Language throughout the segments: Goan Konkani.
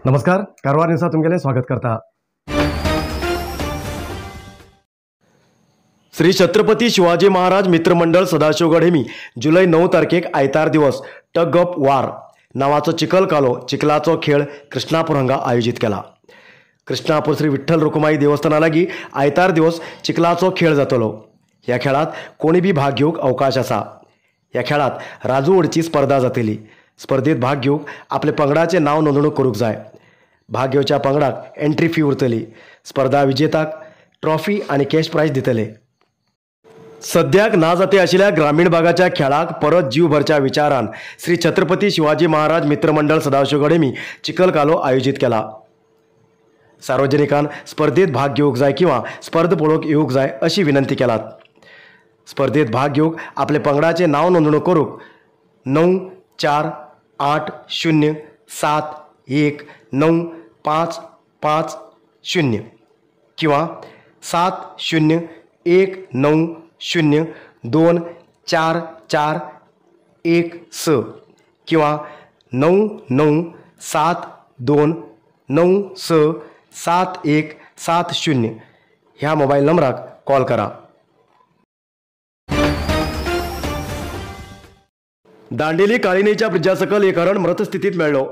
नमस्कार, कारवार न्यूजात तुमगेलें स्वागत करता। श्री छत्रपती शिवाजी महाराज मित्रमंडळ सदाशिवगड हेमी जुलै 9 तारखेक आयतार दिवस टग ऑफ वार नावाचो चिखल कालो चिखलाचो खेळ कृष्णापूर हांगा आयोजित केला। कृष्णापूर श्री विठ्ठल रुकुमाई देवस्थाना लागी आयतार दिवस चिखलाचो खेळ जातलो। ह्या खेळात कोणी बी भाग घेवंक अवकाश आसा। ह्या खेळात राजू ओडची स्पर्धा जातली। स्पर्धेत भाग घेवंक आपले पंगडाचें नांव नोंदणूक करूंक जाय। भाग घेवच्या पंगडाक एंट्री फी उरतली। स्पर्धा विजेताक ट्रॉफी आनी कॅश प्रायज दितले। सद्याक ना जाते आशिल्ल्या ग्रामीण भागाच्या खेळाक परत जीव भरच्या विचारान श्री छत्रपती शिवाजी महाराज मित्रमंडळ सदाशिवगड हेमी चिखल कालो आयोजित केला। सार्वजनिकान स्पर्धेत भाग घेवंक जाय किंवा स्पर्ध पळोवंक येवंक जाय अशी विनंती केलात। स्पर्धेत भाग घेवंक आपले पंगडाचें नांव नोंदणूक करूंक 9 4 8 0 7 1 9 5 5 0 किंवा 7 0 1 9 0 2 4 4 1 6 किंवा 9 9 7 2 9 6 7 1 7 0 ह्या मोबाईल नंबराक कॉल करा। दांडेली काळिनेच्या ब्रिजा सकल एक हरण मृत स्थितीत मेळ्ळो।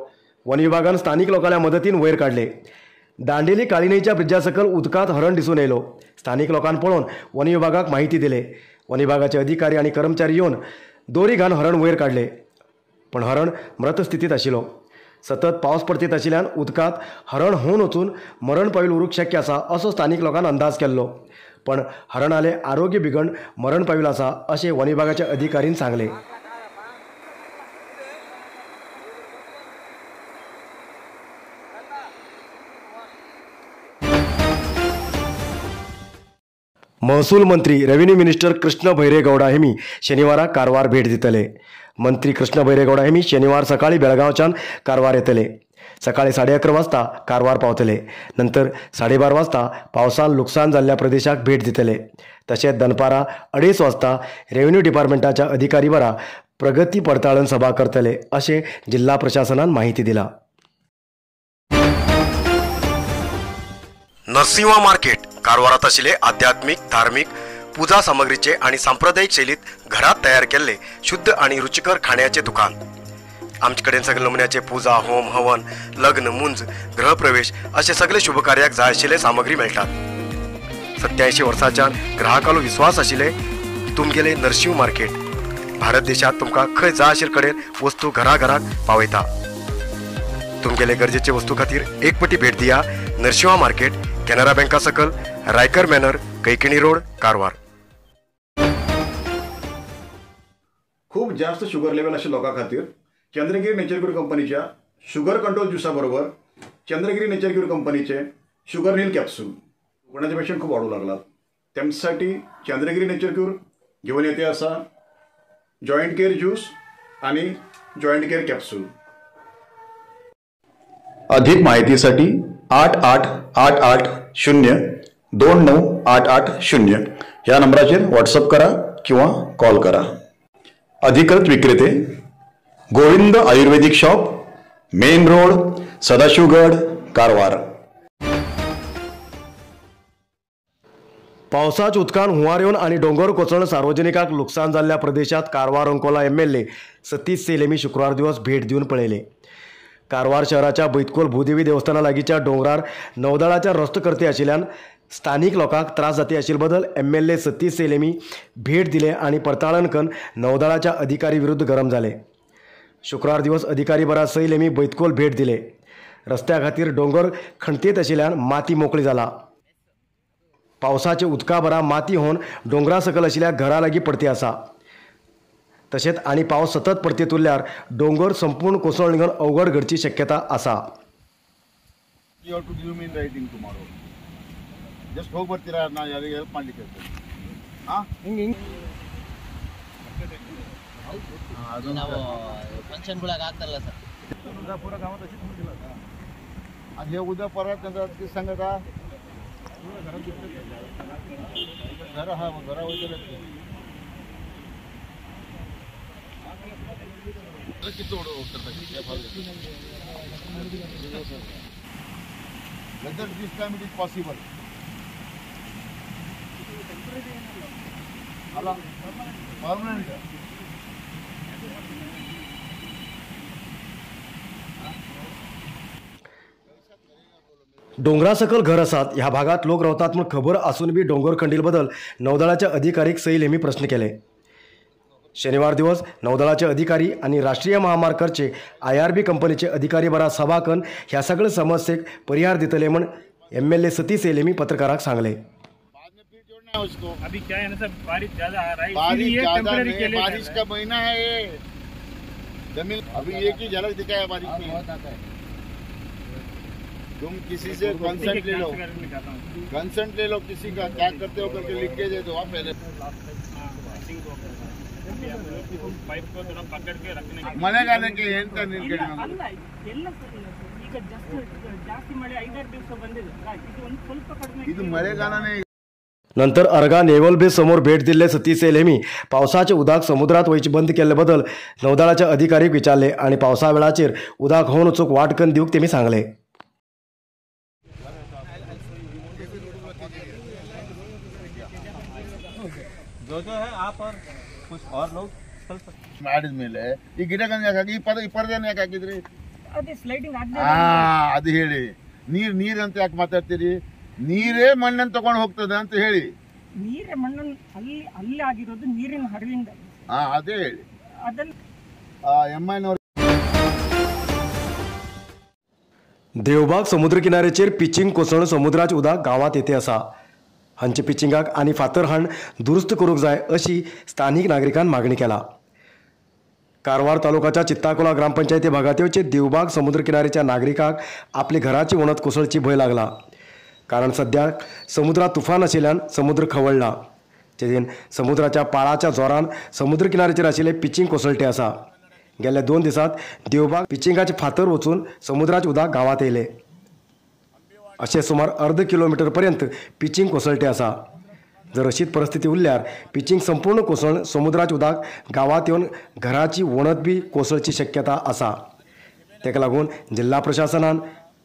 वन विभागान स्थानिक लोकांच्या मदतीन वयर काडले। दांडेली काळिनेच्या ब्रिजा सकल उदकांत हरण दिसून येयलो। स्थानिक लोकांक पळोवन वन विभागाक माहिती दिले। वन विभागाचे अधिकारी आनी कर्मचारी येवन दोरी घालून हरण वयर काडले, पण हरण मृत स्थितीत आशिल्लो। सतत पावस पडतीत आशिल्ल्यान उदकांत हरण होवन वचून मरण पाविल उरूंक शक्य आसा असो स्थानिक लोकांन अंदाज केल्लो, पण हरणाले आरोग्य बिगड मरण पाविल आसा अशें वन विभागाच्या अधिकारीन सांगलें। महसूल मंत्री रेव्हेन्यू मिनिस्टर कृष्ण भैरेगौडा हेमी शनिवारा कारवार भेट दितले। मंत्री कृष्ण भैरेगौडा हेमी शनिवार सकाळी बेळगांवच्यान कारवार येतले। सकाळी 11:30 वाजता कारवार पावतले। नंतर 12:30 वाजता पावसान लुकसान जाल्ल्या प्रदेशाक भेट दितले। तशेंच दनपारा 2:30 वाजता रेव्हेन्यू डिपार्टमेंटाच्या अधिकारी बरा प्रगती पडताळण सभा करतले अशें जिल्हा प्रशासनान माहिती दिला। नरसिंहा मार्केट कारवारात आशिल्ले आध्यात्मिक, धार्मिक पूजा सामग्रीचे आणि सांप्रदायिक शैलीत घरात तयार केल्ले शुद्ध आणि रुचिकर खाण्याचे दुकान। आमचे कडेन सगळे नमुन्याचे पूजा, होम, हवन, लग्न, मुंज, गृहप्रवेश असे सगळे शुभकार्याक जाय आशिल्ले सामग्री मेळटात। 87 वर्सांच्यान ग्राहकालो विश्वास आशिल्ले तुमगेले नरसिंह मार्केट भारत देशात तुमकां खंय जाय आशिल्ले कडेन वस्तू घरा घराक पावयता। तुमगेले गरजेचे वस्तू खातीर एक पटी भेट दिया नरसिंहा मार्केट, कॅनरा बँका सकल, रायकर मॅनर, कैकिणी रोड, कारवार। खूप जास्त शुगर लेवल अशा लोकां खातीर चंद्रगिरी नेचर क्यूर कंपनीच्या शुगर कंट्रोल ज्युसा बरोबर चंद्रगिरी नेचर क्यूर कंपनीचे शुगर नील कॅप्सूल कोणाचे पेशंट खूप वाढू लागलात त्यांच्यासाठी चंद्रगिरी नेचर क्यूर घेऊन येते असा जॉईंट केअर ज्यूस आणि जॉईंट केअर कॅप्सूल। अधिक माहितीसाठी 8 8 8 8 0 2 9 8 8 0 या नंबराचेर व्हॉट्सअप करा किंवा कॉल करा। अधिकृत विक्रेते Govind Ayurvedic shop, main road, Sadashivgad, Karwar. पावसाच्या उदकान हुंवार येवन आनी दोंगर कोसळून सार्वजनिकांक लुकसाण जाल्ल्या प्रदेशात कारवार अंकोला MLA Satish सेलेमी शुक्रार दिवस भेट दिवन पळयले। कारवार शहराच्या बैतकोल भूदेवी देवस्थाना लागींच्या दोंगरार नौदळाच्या रस्तो करते आशिल्ल्यान स्थानिक लोकांक त्रास जाते आशिल्ले बदल MLA Satish सेलेमी भेट दिले आनी परताळण करून नौदळाच्या अधिकारी विरुद्ध गरम जाले। शुक्रार दिवस अधिकारी बरा सैलेमी बैतकोल भेट दिले। रस्त्या खातीर दोंगर खणतेत आशिल्ल्यान माती मोकळी जाला। पावसाचे उदका बरा माती होवन दोंगरा सकल आशिल्ल्या घरा लागीं पडती आसा। तशेंच आनी पावस सतत पडतीत उरल्यार दोंगर संपूर्ण कोसळून निघून अवघड घडची शक्यता आसा। You have to give me in writing tomorrow. Just ಹೋಗಿ ಬರ್ತೀರಾ, ನಾ ಯಾರಿಗೆ ಹೆಲ್ಪ್ ಮಾಡ್ಲಿಕ್ಕೆ ಹಾಂ ಹಿಂಗೆ ನಾವು ಫಂಕ್ಷನ್ಗಳಾಗ ಆಗ್ತಾರಲ್ಲ ಸರ್। आणि हे उद्या परत त्यांचा सांगता घर हा घरा वगैरे किती करता। Whether this time it is possible. ಅಲ್ಲ, ಪರ್ಮನೆಂಟ್. डोंगरा सकल घर आसात ह्या भागात लोक रावतात म्हूण खबर आसून बी डोंगर खंडील बदल नौदळाच्या अधिकारीक सैल हेमी प्रश्न केले. शनिवार दिवस नौदळाचे अधिकारी आणि राष्ट्रीय महामार्ग करचे IRB कंपनीचे अधिकारी बरा सभा करून ह्या सगळ्या समस्येक परिहार दितले म्हूण MLA Satish सैल हेमी पत्रकाराक सांगले. बाद में फिर जोड़ना है उसको. अभी क्या है ना सर, बारिश ज्यादा आ रहा है, बारिश इसीलिए ज्यादा टेम्परेरी नहीं, के लिए बारिश कर का महीना है ये. जमीन अभी एक ही झलक दिखा है बारिश में. बहुत आता है. तुम किसी से रहे हैं। कंसेंट ले लो, निकालता हूँ। कंसेंट ले लो किसी का, क्या करते हो करके लिख के दे दो आप पहले. पाइप को थोड़ा पकड़ के रखने के ಮಳೆಗಾಲಕ್ಕೆ ಎಂತ ನೀರು ಇಲ್ಲ ಕಡಿಮೆ ಅಲ್ಲ, ಎಲ್ಲ ಸರಿ ಇಲ್ಲ ಸರ್. ಈಗ ಜಸ್ಟ್ ಜಾಸ್ತಿ ಮಳೆ 5-6 ದಿವಸ ಬಂದಿದೆ ಅಲ್ಲ, ಇದು ಒಂದು ಸ್ವಲ್ಪ ಕಡಿಮೆ. ಇದು ಮಳೆಗಾಲನೇ. नंतर अर्गा नेव्हल बेस समोर भेट दिल्ले सतीश सैल हेमी पावसाचे उदक समुद्रात वयचे बंद केल्ले बदल नौदळाच्या अधिकारीक विचारले आणि पावसा वेळाचेर उदक होवन वचूंक वाट करून दिवंक तेमी सांगले. जो जो है आप और कुछ और लोग चल सकते. ಮಾಡಿದ್ಮೇಲೆ ಈ ಗಿಡಗಳನ್ನ ಯಾಕೆ ಹಾಕಿ ಈ ಪದ ಈ ಪರದೆನ ಯಾಕೆ ಹಾಕಿದ್ರಿ? ಅದೇ ಸ್ಲೈಡಿಂಗ್ ಆಗದೆ. ಆ ಅದು ಹೇಳಿ. ನೀರ್ ನೀರ್ ಅಂತ ಯಾಕೆ ಮಾತಾಡ್ತೀರಿ? ನೀರೇ ಮಣ್ಣನ್ನು ತಗೊಂಡು ಹೋಗ್ತದೆ ಅಂತ ಹೇಳಿ. ನೀರೇ ಮಣ್ಣನ್ನು ಅಲ್ಲಿ ಅಲ್ಲಿ ಆಗಿರೋದು ನೀರಿನ ಹರಿವಿಂದ. ಹಾ, ಅದೇ ಹೇಳಿ. ಅದನ್ನು ಎಮ್ ಐನವ್ರು देवबाग समुद्र किनाऱ्याचेर पिचिंग कोसळून समुद्राचे उदक गांवांत येते आसा. हांचे पिचिंगाक आनी फातर हाण दुरुस्त करूंक जाय अशी स्थानीक नागरिकान मागणी केला. कारवार तालुकाच्या चित्ताकोला ग्रामपंचायती भागात येवचे देवबाग समुद्र किनाऱ्याच्या नागरिकांक आपली घराची वणत कोसळची भंय लागला. कारण सद्या समुद्रात तुफान आशिल्ल्यान समुद्र खवळला. तेजेन समुद्राच्या पाळाच्या जोरान समुद्र किनाऱ्याचेर आशिल्ले पिचिंग कोसळटे आसा. गेल्या 2 दिसांत देवबाग पिचिंगाचे फातर वचून समुद्राचे उदक गांवांत येयले. अशें सुमार अर्द किलोमिटर पर्यंत पिचिंग कोसळटे आसा. जर अशीच परिस्थिती उरल्यार पिचिंग संपूर्ण कोसळून समुद्राचे उदक गांवांत येवन घराची वणत बी कोसळची शक्यता आसा. ताका लागून जिल्हा प्रशासनान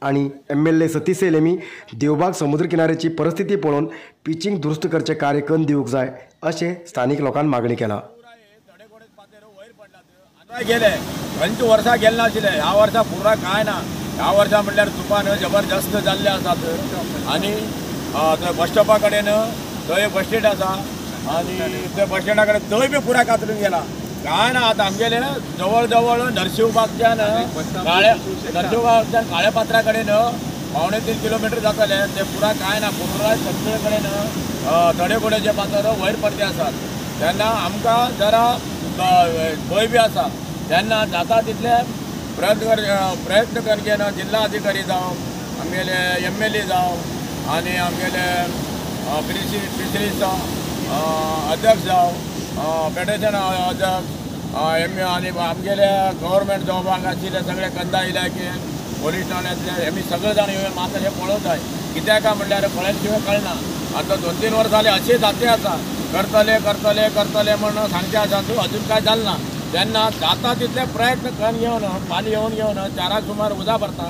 आनी MLA Satish सैल हेमी देवबाग समुद्र किनाऱ्याची परिस्थिती पळोवन पिचिंग दुरुस्त करचें कार्य करून दिवंक जाय अशें स्थानीक लोकांन मागणी केला. गेले खंयच्या वर्सा गेले नाशिल्ले, ह्या वर्सा पुरा कांय ना. ह्या वर्सा म्हणल्यार तुफान जबरदस्त जाल्ले आसात आनी थंय बस स्टॉपा कडेन थंय बस स्टेंड आसा आनी थंय बस स्टेंडा कडेन थंय बी पुरा कातरून गेला. कांय ना. आतां आमगेले जवळ जवळ नरशिंवबागच्यान काळे नरशिंवबागच्यान काळ्या पात्रा कडेन 2.75 किलोमिटर जातले. ते पुरा कांय ना, पुराय सगळे कडेन थोडे थोडे जे पात्र वयर पडते आसात. तेन्ना आमकां जरा भंय बी आसा. तेन्ना जाता तितले प्रयत्न करचे ना जिल्हा अधिकारी जावं, आमगेले MLA जावं आनी आमगेले फिशरीज अध्यक्ष जावं, फेडरेशन अध्यक्ष एम आनी आमगेले गव्हर्मेंट जॉबांक आशिल्ले सगळे कंदाय इलाखे पोलीस ठाण्यांतले हेमी सगळे जाण येवन म्हाका हें पळोवताय. कित्याक काय म्हणल्यार पळयले शिवाय कळना. आतां 2-3 वर्सां जालीं अशें जाते आसा, करतले करतले करतले म्हणून सांगचे आसा, तूं अजून काय जालें ना. तेन्ना जाता तितले प्रयत्न करून घेवन पाणी येवन घेवन 4 सुमार उदक भरता.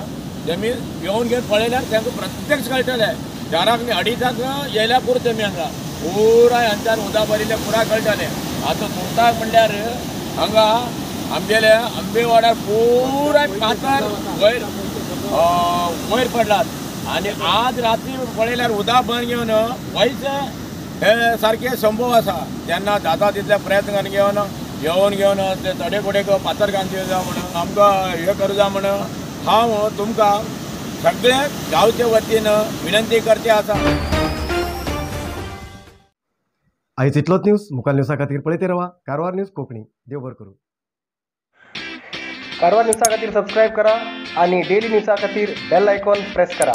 तेमी येवन घेवन पळयल्यार तांकां प्रत्यक्ष कळटलें. 4 न्ही 2:30 येयल्यार पुरो तेमी हांगा पुराय हांच्यान उदक भरिल्लें पुराय कळटलें. आतां सुंगटाक म्हणल्यार हांगा आमगेले आंबेवाड्यार पुराय फातर वयर वयर पडलात आनी आज रात्री पळयल्यार उदक भरून घेवन वयच हे सारकें संभव आसा. तेन्ना जाता तितले प्रयत्न करून घेवन येवन घेवन ते थोडे कोडेक फातर घालचे जाय म्हणून आमकां हें करूं जाय म्हणून हांव तुमकां सगळे गांवचे वतीन विनंती करचे आसा. आयज इतलोच न्यूज. मुखार न्यूजा खातीर पळयत रावा कारवार न्यूज कोंकणी. देव बरें करूं. कारवार न्यूजा खातीर सबस्क्रायब करा आणि डेली न्यूजा खातीर बेल आयकॉन प्रेस करा.